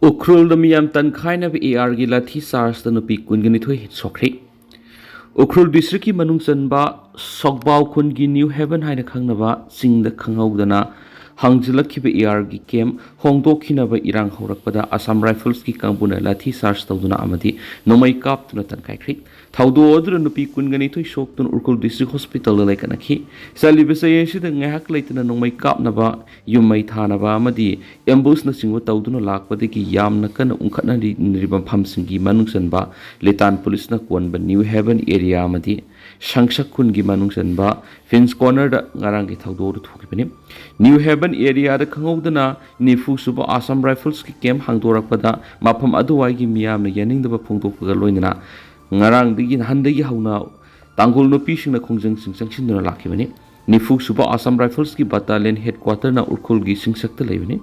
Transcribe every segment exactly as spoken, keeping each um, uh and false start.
ꯎꯈ꯭ꯔꯨꯜꯗ ꯃꯤꯌꯥꯝ ꯇꯟꯈꯥꯏꯅꯕ ARꯒꯤ ꯂꯥꯊꯤ ꯆꯥꯔꯖꯇ ꯅꯨꯄꯤ ꯀꯨꯟꯒ ꯅꯤꯊꯣꯏ ꯁꯣꯛꯈ꯭ꯔꯦ꯫ ꯎꯈ꯭ꯔꯨꯜ ꯗꯤꯁꯇ꯭ꯔꯤꯛꯀꯤ ꯃꯅꯨꯡ ꯆꯟꯕ ꯁꯣꯛꯕꯥꯎ ꯈꯨꯟꯒꯤ ꯅ꯭ꯌꯨ ꯍꯦꯚꯟ ꯍꯥꯏꯅ ꯈꯪꯅꯕ ꯆꯤꯡꯗ ꯈꯪꯍꯧꯗꯅ ꯍꯥꯡꯖꯤꯜꯂꯛꯈꯤꯕ ARꯒꯤ ꯀꯦꯝ ꯍꯣꯡꯗꯣꯛꯈꯤꯅꯕ ꯏꯔꯥꯡ ꯍꯧꯔꯛꯄꯗ ꯑꯁꯥꯝ ꯔꯥꯏꯐꯜꯁꯀꯤ ꯀꯥꯡꯕꯨꯅ ꯂꯥꯊꯤ ꯆꯥꯔꯖ ꯇꯧꯗꯨꯅ ꯑꯃꯗꯤ ꯅꯣꯡꯃꯩ ꯀꯥꯞꯇꯨꯅ ꯇꯟꯈꯥꯏꯈ꯭ꯔꯦ꯫ ꯊꯧꯗꯣꯛ ꯑꯗꯨꯗ ꯅꯨꯄꯤ ꯀꯨꯟꯒ ꯅꯤꯊꯣꯏ ꯁꯣꯛꯇꯨꯅ ꯎꯈ꯭ꯔꯨꯜ ꯗꯤꯁꯇ꯭ꯔꯤꯛ ꯍꯣꯁꯄꯤꯇꯥꯜꯗ ꯂꯩꯈꯠꯅꯈꯤ꯫ ꯆꯠꯂꯤꯕ ꯆꯌꯦꯠꯁꯤꯗ ꯉꯥꯏꯍꯥꯛ ꯂꯩꯇꯅ ꯅꯣꯡꯃꯩ ꯀꯥꯞꯅꯕ, ꯌꯨꯝ ꯃꯩ ꯊꯥꯅꯕ ꯑꯃꯗꯤ ꯑꯦꯝꯕꯨꯁꯅꯆꯤꯡꯕ ꯇꯧꯗꯨꯅ ꯂꯥꯛꯄꯗꯒꯤ ꯌꯥꯝꯅ ꯀꯟꯅ ꯎꯪꯈꯠꯅꯔꯤꯕ ꯃꯐꯝꯁꯤꯡꯒꯤ ꯃꯅꯨꯡ ꯆꯟꯕ ꯂꯤꯇꯥꯟ ꯄꯨꯂꯤꯁꯅ ꯀꯣꯟꯕ ꯅ꯭ꯌꯨ ꯍꯦꯚꯟ ꯑꯦꯔꯤꯌꯥ ꯑꯃꯗꯤ ꯁꯪꯁꯛ ꯈꯨꯟꯒꯤ ꯃꯅꯨꯡ ꯆꯟꯕ ꯐꯤꯟꯁ ꯀꯣꯔꯅꯔꯗ ꯉꯔꯥꯡꯒꯤ ꯊꯧꯗꯣꯛ ꯑꯗꯨ ꯊꯣꯛꯈꯤꯕꯅꯤ꯫ ꯅ꯭ꯌꯨ ꯍꯦꯚꯟ ꯑꯦꯔꯤꯌꯥꯗ ꯈꯪꯍꯧꯗꯅ ꯅꯤꯐꯨ ꯁꯨꯕ ꯑꯁꯥꯝ ꯔꯥꯏꯐꯜꯁꯀꯤ ꯀꯦꯝ ꯍꯥꯡꯗꯣꯔꯛꯄꯗ ꯃꯐꯝ ꯑꯗꯨꯋꯥꯏꯒꯤ ꯃꯤꯌꯥꯝꯅ ꯌꯥꯅꯤꯡꯗꯕ ꯐꯣꯡꯗꯣꯛꯄꯒ ꯂꯣꯏꯅꯅ ꯉꯔꯥꯡꯗꯒꯤ, ꯅꯍꯥꯟꯗꯒꯤ ꯍꯧꯅ ꯇꯥꯡꯈꯨꯜ ꯅꯨꯄꯤꯁꯤꯡꯅ ꯈꯣꯡꯖꯪꯁꯤꯡ ꯆꯪꯁꯤꯟꯗꯨꯅ ꯂꯥꯛꯈꯤꯕꯅꯤ꯫ ꯅꯤꯐꯨ ꯁꯨꯕ ꯑꯁꯥꯝ ꯔꯥꯏꯐꯜꯁꯀꯤ ꯕꯠꯇꯥꯂꯤꯌꯟ ꯍꯦꯗꯀ꯭ꯋꯥꯇꯔꯅ ꯎꯈ꯭ꯔꯨꯜꯒꯤ ꯁꯤꯡꯁꯛꯇ ꯂꯩꯕꯅꯤ꯫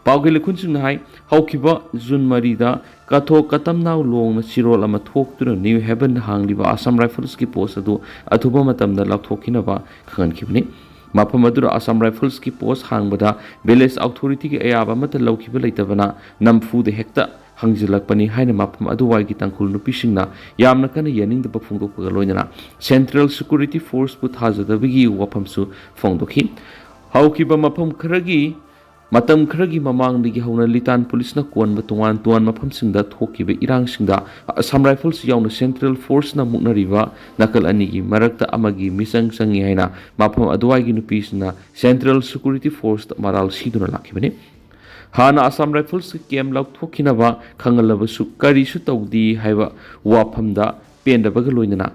ꯄꯥꯎꯒꯤ ꯂꯩꯈꯨꯟꯁꯤꯡꯅ ꯍꯥꯏ, ꯍꯧꯈꯤꯕ ꯖꯨꯟ ꯃꯔꯤꯗ ꯀꯊꯣ ꯀꯇꯝꯅꯥꯎ ꯂꯣꯡꯅ ꯆꯤꯔꯣꯜ ꯑꯃ ꯊꯣꯛꯇꯨꯅ ꯅ꯭ꯌꯨ ꯍꯦꯚꯟꯗ ꯍꯥꯡꯂꯤꯕ ꯑꯁꯥꯝ ꯔꯥꯏꯐꯜꯁꯀꯤ ꯄꯣꯁ ꯑꯗꯨ ꯑꯊꯨꯕ ꯃꯇꯝꯗ ꯂꯥꯎꯊꯣꯛꯈꯤꯅꯕ ꯈꯪꯍꯟꯈꯤꯕꯅꯤ꯫ ꯃꯐꯝ ꯑꯗꯨꯗ ꯑꯁꯥꯝ ꯔꯥꯏꯐꯜꯁꯀꯤ ꯄꯣꯁ ꯍꯥꯡꯕꯗ ꯚꯤꯂꯦꯖ ꯑꯣꯊꯣꯔꯤꯇꯤꯒꯤ ꯑꯌꯥꯕ ꯑꯃꯠꯇ ꯂꯧꯈꯤꯕ ꯂꯩꯇꯕꯅ ꯅꯝꯐꯨꯗ ꯍꯦꯛꯇ ꯍꯥꯡꯖꯤꯜꯂꯛꯄꯅꯤ ꯍꯥꯏꯅ ꯃꯐꯝ ꯑꯗꯨꯋꯥꯏꯒꯤ ꯇꯥꯡꯈꯨꯜ ꯅꯨꯄꯤꯁꯤꯡꯅ ꯌꯥꯝꯅ ꯀꯟꯅ ꯌꯥꯅꯤꯡꯗꯕ ꯐꯣꯡꯗꯣꯛꯄꯒ ꯂꯣꯏꯅꯅ ꯁꯦꯟꯇ꯭ꯔꯦꯜ ꯁꯦꯀ꯭ꯌꯨꯔꯤꯇꯤ ꯐꯣꯔꯁꯄꯨ ꯊꯥꯖꯗꯕꯒꯤ ꯋꯥꯐꯝꯁꯨ ꯐꯣꯡꯗꯣꯛꯈꯤ꯫ ꯍꯧꯈꯤꯕ ꯃꯐꯝ ꯈꯔꯒꯤ, ꯃꯇꯝ ꯈꯔꯒꯤ ꯃꯃꯥꯡꯗꯒꯤ ꯍꯧꯅ ꯂꯤꯇꯥꯟ ꯄꯨꯂꯤꯁꯅ ꯀꯣꯟꯕ ꯇꯣꯉꯥꯟ ꯇꯣꯉꯥꯟꯕ ꯃꯐꯝꯁꯤꯡꯗ ꯊꯣꯛꯈꯤꯕ ꯏꯔꯥꯡꯁꯤꯡꯗ ꯑꯁꯥꯝ ꯔꯥꯏꯐꯜꯁ ꯌꯥꯎꯅ ꯁꯦꯟꯇ꯭ꯔꯦꯜ ꯐꯣꯔꯁꯅ ꯃꯨꯛꯅꯔꯤꯕ ꯅꯥꯀꯜ ꯑꯅꯤꯒꯤ ꯃꯔꯛꯇ ꯑꯃꯒꯤ ꯃꯤꯆꯪ ꯆꯪꯉꯤ ꯍꯥꯏꯅ ꯃꯐꯝ ꯑꯗꯨꯋꯥꯏꯒꯤ ꯅꯨꯄꯤꯁꯤꯡꯅ ꯁꯦꯟꯇ꯭ꯔꯦꯜ ꯁꯦꯀ꯭ꯌꯨꯔꯤꯇꯤ ꯐꯣꯔꯁꯇ ꯃꯔꯥꯜ ꯁꯤꯗꯨꯅ ꯂꯥꯛꯈꯤꯕꯅꯤ꯫ ꯍꯥꯟꯅ ꯑꯁꯥꯝ ꯔꯥꯏꯐꯜꯁꯀꯤ ꯀꯦꯝ ꯂꯧꯊꯣꯛꯈꯤꯅꯕ ꯈꯪꯍꯜꯂꯕꯁꯨ ꯀꯔꯤꯁꯨ ꯇꯧꯗꯦ ꯍꯥꯏꯕ ꯋꯥꯐꯝꯗ ꯄꯦꯟꯗꯕꯒ ꯂꯣꯏꯅꯅ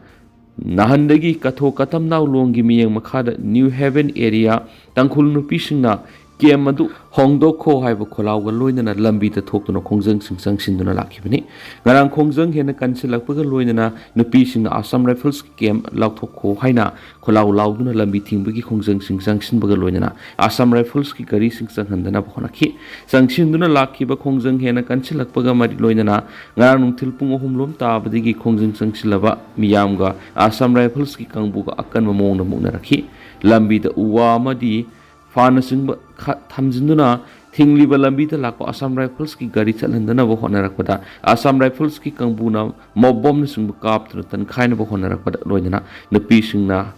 ꯅꯍꯥꯟꯗꯒꯤ ꯀꯊꯣ ꯀꯇꯝꯅꯥꯎ ꯂꯣꯡꯒꯤ ꯃꯤꯠꯌꯦꯡ ꯃꯈꯥꯗ ꯅ꯭ꯌꯨ ꯍꯦꯚꯦꯟ ꯑꯦꯔꯤꯌꯥ ꯇꯥꯡꯈꯨꯜ ꯅꯨꯄꯤꯁꯤꯡꯅ ꯀꯦꯝ ꯑꯗꯨ ꯍꯣꯡꯗꯣꯛꯈꯣ ꯍꯥꯏꯕ ꯈꯣꯜꯂꯥꯎꯒ ꯂꯣꯏꯅꯅ ꯂꯝꯕꯤꯗ ꯊꯣꯛꯇꯨꯅ ꯈꯣꯡꯖꯪꯁꯤꯡ ꯆꯪꯁꯤꯟꯗꯨꯅ ꯂꯥꯛꯈꯤꯕꯅꯤ꯫ ꯉꯔꯥꯡ ꯈꯣꯡꯖꯪ ꯍꯦꯟꯅ ꯀꯟꯁꯤꯜꯂꯛꯄꯒ ꯂꯣꯏꯅꯅ ꯅꯨꯄꯤꯁꯤꯡꯅ ꯑꯁꯥꯝ ꯔꯥꯏꯐꯜꯁꯀꯤ ꯀꯦꯝ ꯂꯥꯎꯊꯣꯛꯈꯣ ꯍꯥꯏꯅ ꯈꯣꯜꯂꯥꯎ ꯂꯥꯎꯗꯨꯅ ꯂꯝꯕꯤ ꯊꯤꯡꯕꯒꯤ ꯈꯣꯡꯖꯪꯁꯤꯡ ꯆꯪꯁꯤꯟꯕꯒ ꯂꯣꯏꯅꯅ ꯑꯁꯥꯝ ꯔꯥꯏꯐꯜꯁꯀꯤ ꯒꯥꯔꯤꯁꯤꯡ ꯆꯪꯍꯟꯗꯅꯕ ꯍꯣꯠꯅꯈꯤ꯫ ꯆꯪꯁꯤꯟꯗꯨꯅ ꯂꯥꯛꯈꯤꯕ ꯈꯣꯡꯖꯪ ꯍꯦꯟꯅ ꯀꯟꯁꯤꯜꯂꯛꯄꯒ ꯃꯔꯤ ꯂꯣꯏꯅꯅ ꯉꯔꯥꯡ ꯅꯨꯡꯊꯤꯜ ꯄꯨꯡ ꯑꯍꯨꯝ ꯂꯣꯝ ꯇꯥꯕꯗꯒꯤ ꯈꯣꯡꯖꯪ ꯆꯪꯁꯤꯜꯂꯕ ꯃꯤꯌꯥꯝꯒ ꯑꯁꯥꯝ ꯔꯥꯏꯐꯜꯁꯀꯤ ꯀꯥꯡꯕꯨꯒ ꯑꯀꯟꯕ ꯃꯑꯣꯡꯗ ꯃꯨꯛꯅꯔꯛꯈꯤ꯫ ꯂꯝꯕꯤꯗ ꯎ ꯋꯥ ꯑꯃꯗꯤ ꯐꯥꯟꯅꯆꯤꯡꯕ ꯈ-, ꯊꯝꯖꯤꯟꯗꯨꯅ ꯊꯤꯡꯂꯤꯕ ꯂꯝꯕꯤꯗ ꯂꯥꯛꯄ ꯑꯁꯥꯝ ꯔꯥꯏꯐꯜꯁꯀꯤ ꯒꯥꯔꯤ ꯆꯠꯍꯟꯗꯅꯕ ꯍꯣꯠꯅꯔꯛꯄꯗ, ꯑꯁꯥꯝ ꯔꯥꯏꯐꯜꯁꯀꯤ ꯀꯥꯡꯕꯨꯅ ꯃꯣꯞ ꯕꯣꯝꯅꯆꯤꯡꯕ ꯀꯥꯞꯇꯨꯅ ꯇꯟꯈꯥꯏꯅꯕ ꯍꯣꯠꯅꯔꯛꯄꯗ ꯂꯣꯏꯅꯅ ꯅꯨꯄꯤꯁꯤꯡꯅ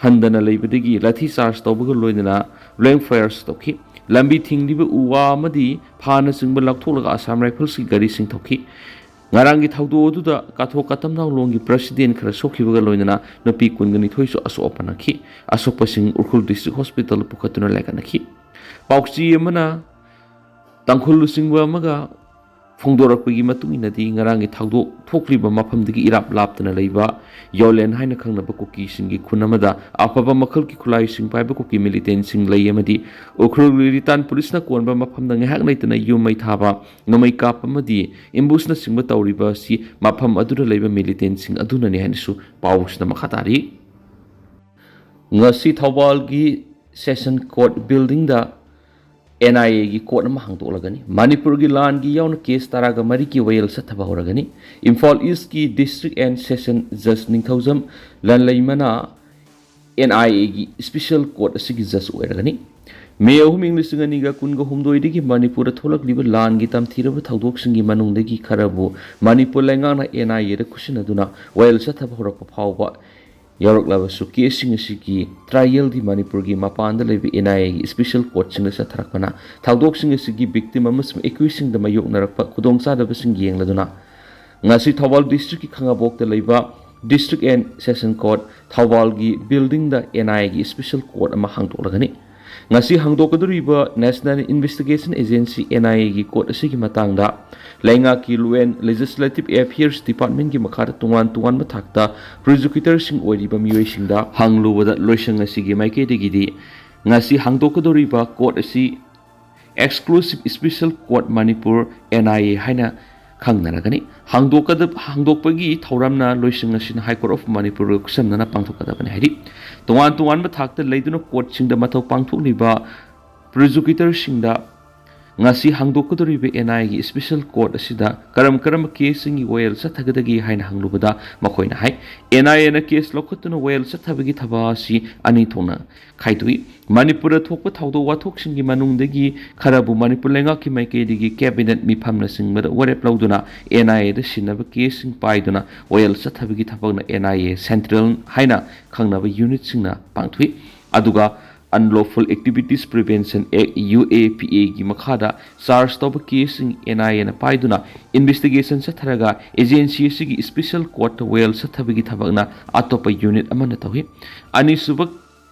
ꯍꯟꯗꯅ ꯂꯩꯕꯗꯒꯤ ꯂꯥꯊꯤ ꯆꯥꯔꯖ ꯇꯧꯕꯒ ꯂꯣꯏꯅꯅ ꯕ꯭ꯂꯦꯡ ꯐꯥꯌꯔꯁ ꯇꯧꯈꯤ꯫ ꯂꯝꯕꯤ ꯊꯤꯡꯂꯤꯕ ꯎ ꯋꯥ ꯑꯃꯗꯤ ꯐꯥꯅꯆꯤꯡꯕ ꯂꯧꯊꯣꯛꯂꯒ ꯑꯁꯥꯝ ꯔꯥꯏꯐꯜꯁꯀꯤ ꯒꯥꯔꯤꯁꯤꯡ ꯊꯧꯈꯤ꯫ ꯉꯔꯥꯡꯒꯤ ꯊꯧꯗꯣꯛ ꯑꯗꯨꯗ ꯀꯥꯊꯣꯛ ꯀꯥꯇꯝꯅꯥꯎ ꯂꯣꯡꯒꯤ ꯄ꯭ꯔꯁꯤꯗꯦꯟ ꯈꯔ ꯁꯣꯛꯈꯤꯕꯒ ꯂꯣꯏꯅꯅ ꯅꯨꯄꯤ ꯀꯨꯟꯒ ꯅꯤꯊꯣꯏꯁꯨ ꯑꯁꯣꯛ ꯑꯄꯟ ꯅꯪꯈꯤ꯫ ꯑꯁꯣꯛꯄꯁꯤꯡ ꯎꯈ꯭ꯔꯨꯜ ꯗꯤꯁꯇ꯭ꯔꯤꯛ ꯍꯣꯁꯄꯤꯇꯥꯜꯗ ꯄꯨꯈꯠꯇꯨꯅ ꯂꯥꯏꯀꯠꯅꯈꯤ꯫ ꯄꯥꯎꯆꯦ ꯑꯃꯅ ꯇꯥꯡꯈꯨꯜ ꯂꯨꯆꯤꯡꯕ ꯑꯃꯒ ꯐꯣꯡꯗꯣꯔꯛꯄꯒꯤ ꯃꯇꯨꯡ ꯏꯟꯅꯗꯤ, ꯉꯔꯥꯡꯒꯤ ꯊꯧꯗꯣꯛ ꯊꯣꯛꯂꯤꯕ ꯃꯐꯝꯗꯒꯤ ꯏꯔꯥꯞ ꯂꯥꯞꯇꯅ ꯂꯩꯕ ꯌꯣꯂꯦꯟ ꯍꯥꯏꯅ ꯈꯪꯅꯕ ꯀꯨꯀꯤꯁꯤꯡꯒꯤ ꯈꯨꯟ ꯑꯃꯗ ꯑꯐꯕ ꯃꯈꯜꯒꯤ ꯈꯨꯠꯂꯥꯏꯁꯤꯡ ꯄꯥꯏꯕ ꯀꯨꯀꯤ ꯃꯤꯂꯤꯇꯦꯟꯁꯤꯡ ꯂꯩ ꯑꯃꯗꯤ ꯎꯈ꯭ꯔꯨꯜ ꯂꯤꯇꯥꯟ ꯄꯨꯂꯤꯁꯅ ꯀꯣꯟꯕ ꯃꯐꯝꯗ ꯉꯥꯏꯍꯥꯛ ꯂꯩꯇꯅ ꯌꯨꯝ ꯃꯩ ꯊꯥꯕ, ꯅꯣꯡꯃꯩ ꯀꯥꯞꯄ ꯑꯃꯗꯤ ꯑꯦꯝꯕꯨꯁꯅꯆꯤꯡꯕ ꯇꯧꯔꯤꯕ ꯑꯁꯤ ꯃꯐꯝ ꯑꯗꯨꯗ ꯂꯩꯕ ꯃꯤꯂꯤꯇꯦꯟꯁꯤꯡ ꯑꯗꯨꯅꯅꯤ ꯍꯥꯏꯅꯁꯨ ꯄꯥꯎꯁꯤꯅ ꯃꯈꯥ ꯇꯥꯔꯤ꯫ ꯉꯁꯤ ꯊꯧꯕꯥꯜꯒꯤ ꯁꯦꯁꯟ ꯀꯣꯔꯠ ꯕꯤꯜꯗꯤꯡꯗ ꯑꯦꯟ ꯑꯥꯏ ꯑꯦꯒꯤ ꯀꯣꯔꯠ ꯑꯃ ꯍꯥꯡꯗꯣꯛꯂꯒꯅꯤ꯫ ꯃꯅꯤꯄꯨꯔꯒꯤ ꯂꯥꯟꯒꯤ ꯌꯥꯎꯅ ꯀꯦꯁ ꯇꯔꯥꯒ ꯃꯔꯤꯒꯤ ꯋꯥꯌꯦꯜ ꯆꯠꯊꯕ ꯍꯧꯔꯒꯅꯤ꯫ ꯏꯝꯐꯥꯜ ꯏꯁꯀꯤ ꯗꯤꯁꯇ꯭ꯔꯤꯛ ꯑꯦꯟ ꯁꯦꯁꯟ ꯖꯁ ꯅꯤꯡꯊꯧꯖꯝ ꯂꯟꯂꯩꯃꯅ ꯑꯦꯟ ꯑꯥꯏ ꯑꯦꯒꯤ ꯏꯁꯄꯤꯁꯦꯜ ꯀꯣꯔꯠ ꯑꯁꯤꯒꯤ ꯖꯁ ꯑꯣꯏꯔꯒꯅꯤ꯫ ꯃꯦ ꯑꯍꯨꯝ, ꯏꯪ ꯂꯤꯁꯤꯡ ꯑꯅꯤꯒ ꯀꯨꯟꯒ ꯍꯨꯝꯗꯣꯏꯗꯒꯤ ꯃꯅꯤꯄꯨꯔꯗ ꯊꯣꯛꯂꯛꯂꯤꯕ ꯂꯥꯟꯒꯤ ꯇꯝꯊꯤꯔꯕ ꯊꯧꯗꯣꯛꯁꯤꯡꯒꯤ ꯃꯅꯨꯡꯗꯒꯤ ꯈꯔꯕꯨ ꯃꯅꯤꯄꯨꯔ ꯂꯩꯉꯥꯛꯅ ꯑꯦꯟ ꯑꯥꯏ ꯑꯦꯗ ꯈꯨꯠꯁꯤꯟꯅꯗꯨꯅ ꯋꯥꯌꯦꯜ ꯆꯠꯊꯕ ꯍꯧꯔꯛꯄ ꯐꯥꯎꯕ ꯌꯥꯎꯔꯛꯂꯕꯁꯨ, ꯀꯦꯁꯁꯤꯡ ꯑꯁꯤꯒꯤ ꯇ꯭ꯔꯥꯏꯌꯦꯜꯗꯤ ꯃꯅꯤꯄꯨꯔꯒꯤ ꯃꯄꯥꯟꯗ ꯂꯩꯕ ꯑꯦꯟ ꯑꯥꯏ ꯑꯦꯒꯤ ꯏꯁꯄꯤꯁꯦꯜ ꯀꯣꯔꯠꯁꯤꯡꯗ ꯆꯠꯊꯔꯛꯄꯅ ꯊꯧꯗꯣꯛꯁꯤꯡ ꯑꯁꯤꯒꯤ ꯚꯤꯛꯇꯤꯝ ꯑꯃꯁꯨꯡ ꯑꯦꯀ꯭ꯌꯨꯁꯁꯤꯡꯗ ꯃꯥꯌꯣꯛꯅꯔꯛꯄ ꯈꯨꯗꯣꯡꯆꯥꯗꯕꯁꯤꯡ ꯌꯦꯡꯂꯗꯨꯅ ꯉꯁꯤ ꯊꯧꯕꯥꯜ ꯗꯤꯁꯇ꯭ꯔꯤꯛꯀꯤ ꯈꯥꯉꯕꯣꯛꯇ ꯂꯩꯕ ꯗꯤꯁꯇ꯭ꯔꯤꯛ ꯑꯦꯟ ꯁꯦꯁꯟ ꯀꯣꯔꯠ ꯊꯧꯕꯥꯜꯒꯤ ꯕꯤꯜꯗꯤꯡꯗ ꯑꯦꯟ ꯑꯥꯏ ꯑꯦꯒꯤ ꯏꯁꯄꯤꯁꯦꯜ ꯀꯣꯔꯠ ꯑꯃ ꯍꯥꯡꯗꯣꯛꯂꯒꯅꯤ꯫ ꯉꯁꯤ ꯍꯥꯡꯗꯣꯛꯀꯗꯧꯔꯤꯕ national investigation agency, N I ꯑꯦꯒꯤ ꯀꯣꯔꯠ ꯑꯁꯤꯒꯤ ꯃꯇꯥꯡꯗ ꯂꯩꯉꯥꯛꯀꯤ ꯂꯣ ꯑꯦꯟ ꯂꯦꯖꯤꯁꯂꯦꯇꯤꯚ ꯑꯦꯐꯤꯌꯔꯁ ꯗꯤꯄꯥꯔꯠꯃꯦꯟꯒꯤ ꯃꯈꯥꯗ ꯇꯣꯉꯥꯟ ꯇꯣꯉꯥꯟꯕ ꯊꯥꯛꯇ ꯄ꯭ꯔꯣꯁꯤꯀ꯭ꯌꯨꯇꯔꯁꯤꯡ ꯑꯣꯏꯔꯤꯕ ꯃꯤꯑꯣꯏꯁꯤꯡꯗ ꯍꯪꯂꯨꯕꯗ, ꯂꯣꯏꯁꯪ ꯑꯁꯤꯒꯤ ꯃꯥꯏꯀꯩꯗꯒꯤꯗꯤ ꯉꯁꯤ ꯍꯥꯡꯗꯣꯛꯀꯗꯧꯔꯤꯕ ꯀꯣꯔꯠ ꯑꯁꯤ exclusive special court Manipur, N I A, ꯍꯥꯏꯅ ꯈꯪꯅꯔꯒꯅꯤ꯫ ꯍꯥꯡꯗꯣꯛꯀꯗ-, ꯍꯥꯡꯗꯣꯛꯄꯒꯤ ꯊꯧꯔꯝꯅ ꯂꯣꯏꯁꯪ ꯑꯁꯤꯅ ꯍꯥꯏ ꯀꯣꯔꯠ ꯑꯣꯐ ꯃꯅꯤꯄꯨꯔꯒ ꯈꯨꯠꯁꯝꯅꯅ ꯄꯥꯡꯊꯣꯛꯀꯗꯕꯅꯤ ꯍꯥꯏꯔꯤ꯫ ꯇꯣꯉꯥꯟ ꯇꯣꯉꯥꯟꯕ ꯊꯥꯛꯇ ꯂꯩꯗꯨꯅ ꯀꯣꯔꯠꯁꯤꯡꯗ ꯃꯊꯧ ꯄꯥꯡꯊꯣꯛꯂꯤꯕ ꯄ꯭ꯔꯣꯁꯤꯀ꯭ꯌꯨꯇꯔꯁꯤꯡꯗ ꯉꯁꯤ ꯍꯥꯡꯗꯣꯛꯀꯗꯧꯔꯤꯕ ꯑꯦꯟ ꯑꯥꯏ ꯑꯦꯒꯤ ꯁ꯭ꯄꯦꯁꯦꯜ ꯀꯣꯔꯠ ꯑꯁꯤꯗ ꯀꯔꯝ ꯀꯔꯝꯕ ꯀꯦꯁꯁꯤꯡꯒꯤ ꯋꯥꯌꯦꯜ ꯆꯠꯊꯒꯗꯒꯦ ꯍꯥꯏꯅ ꯍꯪꯂꯨꯕꯗ ꯃꯈꯣꯏꯅ ꯍꯥꯏ, ꯑꯦꯟ ꯑꯥꯏ ꯑꯦꯅ ꯀꯦꯁ ꯂꯧꯈꯠꯇꯨꯅ ꯋꯥꯌꯦꯜ ꯆꯠꯊꯕꯒꯤ ꯊꯕꯛ ꯑꯁꯤ ꯑꯅꯤ ꯊꯣꯛꯅ ꯈꯥꯏꯗꯣꯛꯏ꯫ ꯃꯅꯤꯄꯨꯔꯗ ꯊꯣꯛꯄ ꯊꯧꯗꯣꯛ ꯋꯥꯊꯣꯛꯁꯤꯡꯒꯤ ꯃꯅꯨꯡꯗꯒꯤ ꯈꯔꯕꯨ ꯃꯅꯤꯄꯨꯔ ꯂꯩꯉꯥꯛꯀꯤ ꯃꯥꯏꯀꯩꯗꯒꯤ ꯀꯦꯕꯤꯅꯦꯠ ꯃꯤꯐꯝꯅꯆꯤꯡꯕꯗ ꯋꯥꯔꯦꯞ ꯂꯧꯗꯨꯅ ꯑꯦꯟ ꯑꯥꯏ ꯑꯦꯗ ꯁꯤꯟꯅꯕ ꯀꯦꯁꯁꯤꯡ ꯄꯥꯏꯗꯨꯅ ꯋꯥꯌꯦꯜ ꯆꯠꯊꯕꯒꯤ ꯊꯕꯛꯅ ꯑꯦꯟ ꯑꯥꯏ ꯑꯦ ꯁꯦꯟꯇ꯭ꯔꯦꯜ ꯍꯥꯏꯅ ꯈꯪꯅꯕ ꯌꯨꯅꯤꯠꯁꯤꯡꯅ ꯄꯥꯡꯊꯣꯛꯏ꯫ ꯑꯗꯨꯒ Unlawful Activities Prevention Act, U A P ꯑꯦꯒꯤ ꯃꯈꯥꯗ ꯆꯥꯔꯖ ꯇꯧꯕ ꯀꯦꯁꯁꯤꯡ ꯑꯦꯟ ꯑꯥꯏ ꯑꯦꯅ ꯄꯥꯏꯗꯨꯅ ꯏꯟꯚꯦꯁꯇꯤꯒꯦꯁꯟ ꯆꯠꯊꯔꯒ ꯑꯦꯖꯦꯟꯁꯤ ꯑꯁꯤꯒꯤ ꯁ꯭ꯄꯦꯁꯦꯜ ꯀꯣꯔꯠꯇ ꯋꯥꯌꯦꯜ ꯆꯠꯊꯕꯒꯤ ꯊꯕꯛꯅ ꯑꯇꯣꯞꯄ ꯌꯨꯅꯤꯠ ꯑꯃꯅ ꯇꯧꯏ꯫ ꯑꯅꯤꯁꯨꯕ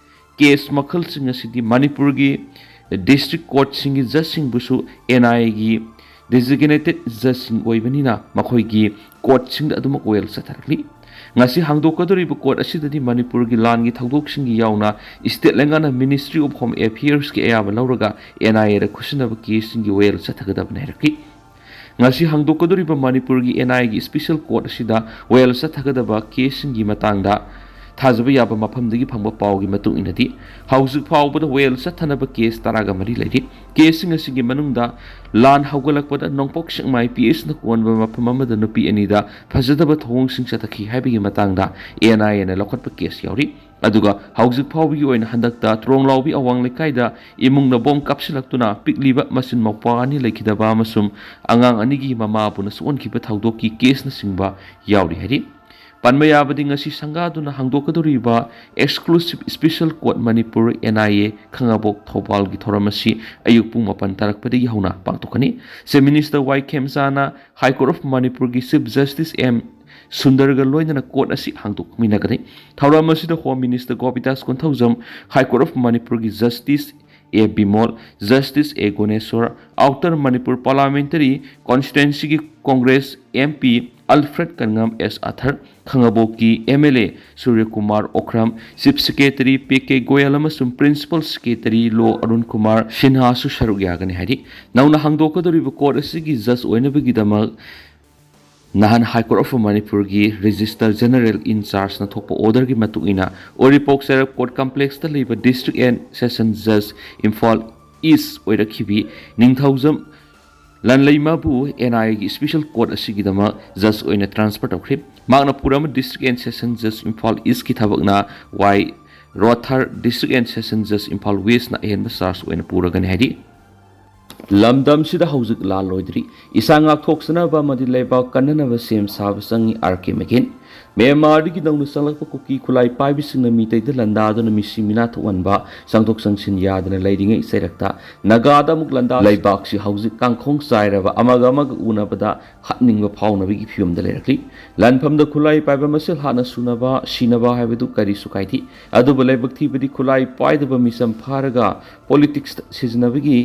ꯀꯦꯁ ꯃꯈꯜꯁꯤꯡ ꯑꯁꯤꯗꯤ ꯃꯅꯤꯄꯨꯔꯒꯤ ꯗꯤꯁꯇ꯭ꯔꯤꯛ ꯀꯣꯔꯠꯁꯤꯡꯒꯤ ꯖꯖꯁꯤꯡꯕꯨꯁꯨ ꯑꯦꯟ ꯑꯥꯏ ꯑꯦꯒꯤ ꯗꯤꯖꯤꯒꯅꯦꯇꯦꯠ ꯖꯖꯁꯤꯡ ꯑꯣꯏꯕꯅꯤꯅ ꯃꯈꯣꯏꯒꯤ ꯀꯣꯔꯠꯁꯤꯡꯗ ꯑꯗꯨꯃꯛ ꯋꯥꯌꯦꯜ ꯆꯠꯊꯔꯛꯂꯤ꯫ ꯉꯁꯤ ꯍꯥꯡꯗꯣꯛꯀꯗꯧꯔꯤꯕ ꯀꯣꯔꯠ ꯑꯁꯤꯗꯗꯤ ꯃꯅꯤꯄꯨꯔꯒꯤ ꯂꯥꯟꯒꯤ ꯊꯧꯗꯣꯛꯁꯤꯡꯒꯤ ꯌꯥꯎꯅ ꯁ꯭ꯇꯦꯠ ꯂꯩꯉꯥꯛꯅ Ministry of Home Affairsꯀꯤ ꯑꯌꯥꯕ ꯂꯧꯔꯒ ꯑꯦꯟ ꯑꯥꯏ ꯑꯦꯗ ꯈꯨꯠꯁꯤꯟꯅꯕ ꯀꯦꯁꯁꯤꯡꯒꯤ ꯋꯥꯌꯦꯜ ꯆꯠꯊꯒꯗꯕꯅꯤ ꯍꯥꯏꯔꯛꯈꯤ꯫ ꯉꯁꯤ ꯍꯥꯡꯗꯣꯛꯀꯗꯧꯔꯤꯕ ꯃꯅꯤꯄꯨꯔꯒꯤ ꯑꯦꯟ ꯑꯥꯏ ꯑꯦꯒꯤ ꯁ꯭ꯄꯦꯁꯦꯜ ꯀꯣꯔꯠ ꯑꯁꯤꯗ ꯋꯥꯌꯦꯜ ꯆꯠꯊꯒꯗꯕ ꯀꯦꯁꯁꯤꯡꯒꯤ ꯃꯇꯥꯡꯗ ꯊꯥꯖꯕ ꯌꯥꯕ ꯃꯐꯝꯗꯒꯤ ꯐꯪꯕ ꯄꯥꯎꯒꯤ ꯃꯇꯨꯡ ꯏꯟꯅꯗꯤ ꯍꯧꯖꯤꯛ ꯐꯥꯎꯕꯗ ꯋꯥꯌꯦꯜ ꯆꯠꯊꯅꯕ ꯀꯦꯁ ꯇꯔꯥꯒ ꯃꯔꯤ ꯂꯩꯔꯤ꯫ ꯀꯦꯁꯁꯤꯡ ꯑꯁꯤꯒꯤ ꯃꯅꯨꯡꯗ ꯂꯥꯟ ꯍꯧꯒꯠꯂꯛꯄꯗ ꯅꯣꯡꯄꯣꯛ ꯁꯦꯛꯃꯥꯏ ꯄꯤ ꯑꯦꯁꯅ ꯀꯣꯟꯕ ꯃꯐꯝ ꯑꯃꯗ ꯅꯨꯄꯤ ꯑꯅꯤꯗ ꯐꯖꯗꯕ ꯊꯧꯑꯣꯡꯁꯤꯡ ꯆꯠꯊꯈꯤ ꯍꯥꯏꯕꯒꯤ ꯃꯇꯥꯡꯗ ꯑꯦꯟ ꯑꯥꯏ ꯑꯦꯅ ꯂꯧꯈꯠꯄ ꯀꯦꯁ ꯌꯥꯎꯔꯤ꯫ ꯑꯗꯨꯒ ꯍꯧꯖꯤꯛ ꯐꯥꯎꯕꯒꯤ ꯑꯣꯏꯅ ꯍꯟꯗꯛꯇ ꯇ꯭ꯔꯣꯡꯂꯥꯎꯕꯤ ꯑꯋꯥꯡ ꯂꯩꯀꯥꯏꯗ ꯏꯃꯨꯡꯅ ꯕꯣꯝ ꯀꯥꯞꯁꯤꯜꯂꯛꯇꯨꯅ ꯄꯤꯛꯂꯤꯕ ꯃꯆꯤꯟ ꯃꯧꯄ꯭ꯋꯥ ꯑꯅꯤ ꯂꯩꯈꯤꯗꯕ ꯑꯃꯁꯨꯡ ꯑꯉꯥꯡ ꯑꯅꯤꯒꯤ ꯃꯃꯥꯕꯨꯅ ꯁꯣꯛꯍꯟꯈꯤꯕ ꯊꯧꯗꯣꯛꯀꯤ ꯀꯦꯁꯅꯆꯤꯡꯕ ꯌꯥꯎꯔꯤ ꯍꯥꯏꯔꯤ꯫ ꯄꯟꯕ ꯌꯥꯕꯗꯤ ꯉꯁꯤ ꯁꯪꯒꯥꯗꯨꯅ ꯍꯥꯡꯗꯣꯛꯀꯗꯧꯔꯤꯕ Exclusive Special Court Manipur, N I A, ꯈꯥꯉꯕꯣꯛ ꯊꯧꯕꯥꯜꯒꯤ ꯊꯧꯔꯝ ꯑꯁꯤ ꯑꯌꯨꯛ ꯄꯨꯡ ꯃꯥꯄꯟ ꯇꯥꯔꯛꯄꯗꯒꯤ ꯍꯧꯅ ꯄꯥꯡꯊꯣꯛꯀꯅꯤ꯫ Chief Minister ꯋꯥꯏ ꯈꯦꯝꯆꯥꯅ High Court of ꯃꯅꯤꯄꯨꯔꯒꯤ Chief Justice ꯑꯦꯝ ꯁꯨꯟꯗꯔꯒ ꯂꯣꯏꯅꯅ ꯀꯣꯔꯠ ꯑꯁꯤ ꯍꯥꯡꯗꯣꯛꯃꯤꯟꯅꯒꯅꯤ꯫ ꯊꯧꯔꯝ ꯑꯁꯤꯗ Home Minister ꯒꯣꯄꯤꯗꯥꯁ Konthoujam, High Court of ꯃꯅꯤꯄꯨꯔꯒꯤ Justice A Bimol, Justice A Guneshor, Outer Manipur Parliamentary Constituencyꯒꯤ Congress M P Alfred ꯀꯟꯉꯝ, S ꯑꯊꯔ, ꯈꯥꯉꯕꯣꯛꯀꯤ M L A Suryakumar Okram, Chief Secretary P K Goyal ꯑꯃꯁꯨꯡ Principal Secretary Law Arun Kumar ꯁꯤꯟꯍꯥꯁꯨ ꯁꯔꯨꯛ ꯌꯥꯒꯅꯤ ꯍꯥꯏꯔꯤ꯫ ꯅꯧꯅ ꯍꯥꯡꯗꯣꯛꯀꯗꯧꯔꯤꯕ ꯀꯣꯔꯠ ꯑꯁꯤꯒꯤ ꯖꯖ ꯑꯣꯏꯅꯕꯒꯤꯗꯃꯛ ꯅꯍꯥꯟ High Court of ꯃꯅꯤꯄꯨꯔꯒꯤ Registrar General in chargeꯅ ꯊꯣꯛꯄ orderꯒꯤ ꯃꯇꯨꯡ ꯏꯟꯅ ꯎꯔꯤꯄꯣꯛ ꯆꯩꯔꯞ Court Complexꯇ ꯂꯩꯕ District and Session Judge Imphal east ꯑꯣꯏꯔꯛꯈꯤꯕꯤ ꯅꯤꯡꯊꯧꯖꯝ ꯂꯟꯂꯩꯃꯕꯨ ꯑꯦꯟ ꯑꯥꯏ ꯑꯦꯒꯤ ꯁ꯭ꯄꯦꯁꯦꯜ ꯀꯣꯔꯠ ꯑꯁꯤꯒꯤꯗꯃꯛ ꯖꯖ ꯑꯣꯏꯅ ꯇ꯭ꯔꯥꯟꯁꯐꯔ ꯇꯧꯈ꯭ꯔꯤ꯫ ꯃꯍꯥꯛꯅ ꯄꯨꯔꯝꯕ ꯗꯤꯁꯇ꯭ꯔꯤꯛ ꯑꯦꯟ ꯁꯦꯁꯟ ꯖꯖ ꯏꯝꯐꯥꯜ ꯏꯁꯀꯤ ꯊꯕꯛꯅ Y Rothar, district and session ꯖꯖ ꯏꯝꯐꯥꯜ ꯋꯦꯁꯅ ꯑꯍꯦꯟꯕ ꯆꯥꯔꯖ ꯑꯣꯏꯅ ꯄꯨꯔꯒꯅꯤ ꯍꯥꯏꯔꯤ꯫ ꯂꯝꯗꯝꯁꯤꯗ ꯍꯧꯖꯤꯛ ꯂꯥꯜ ꯂꯣꯏꯗ꯭ꯔꯤ꯫ ꯏꯁꯥ ꯉꯥꯛꯊꯣꯛꯆꯅꯕ ꯑꯃꯗꯤ ꯂꯩꯕꯥꯛ ꯀꯟꯅꯅꯕ ꯁꯦꯝ ꯁꯥꯕ ꯆꯪꯏ, ꯑꯥꯔ ꯀꯦ ꯃꯦꯒꯤꯟ꯫ ꯃ꯭ꯌꯥꯟꯃꯥꯔꯗꯒꯤ ꯅꯧꯅ ꯆꯪꯂꯛꯄ ꯀꯨꯀꯤ ꯈꯨꯠꯂꯥꯏ ꯄꯥꯏꯕꯁꯤꯡꯅ ꯃꯤꯇꯩꯗ ꯂꯥꯟꯗꯥꯗꯨꯅ ꯃꯤꯁꯤ ꯃꯤꯅꯥ ꯊꯣꯛꯍꯟꯕ, ꯆꯪꯊꯣꯛ ꯆꯪꯁꯤꯟ ꯌꯥꯗꯅ ꯂꯩꯔꯤꯉꯩ ꯆꯩꯔꯛꯇ ꯅꯥꯒꯥꯗ ꯑꯃꯨꯛ ꯂꯥꯟꯗꯥ꯫ ꯂꯩꯕꯥꯛꯁꯤ ꯍꯧꯖꯤꯛ ꯀꯥꯡꯈꯣꯡ ꯆꯥꯏꯔꯕ, ꯑꯃꯒ ꯑꯃꯒ ꯎꯅꯕꯗ ꯍꯥꯠꯅꯤꯡꯕ ꯐꯥꯎꯅꯕꯒꯤ ꯐꯤꯕꯝꯗ ꯂꯩꯔꯛꯂꯤ꯫ ꯂꯥꯟꯐꯝꯗ ꯈꯨꯠꯂꯥꯏ ꯄꯥꯏꯕ ꯃꯁꯦꯜ ꯍꯥꯠꯅ ꯁꯨꯅꯕ, ꯁꯤꯅꯕ ꯍꯥꯏꯕꯗꯨ ꯀꯔꯤꯁꯨ ꯀꯥꯏꯗꯦ꯫ ꯑꯗꯨꯕꯨ ꯂꯥꯏꯕꯛ ꯊꯤꯕꯗꯤ ꯈꯨꯠꯂꯥꯏ ꯄꯥꯏꯗꯕ ꯃꯤꯆꯝ ꯐꯥꯔꯒ ꯄꯣꯂꯤꯇꯤꯛꯁꯇ ꯁꯤꯖꯤꯟꯅꯕꯒꯤ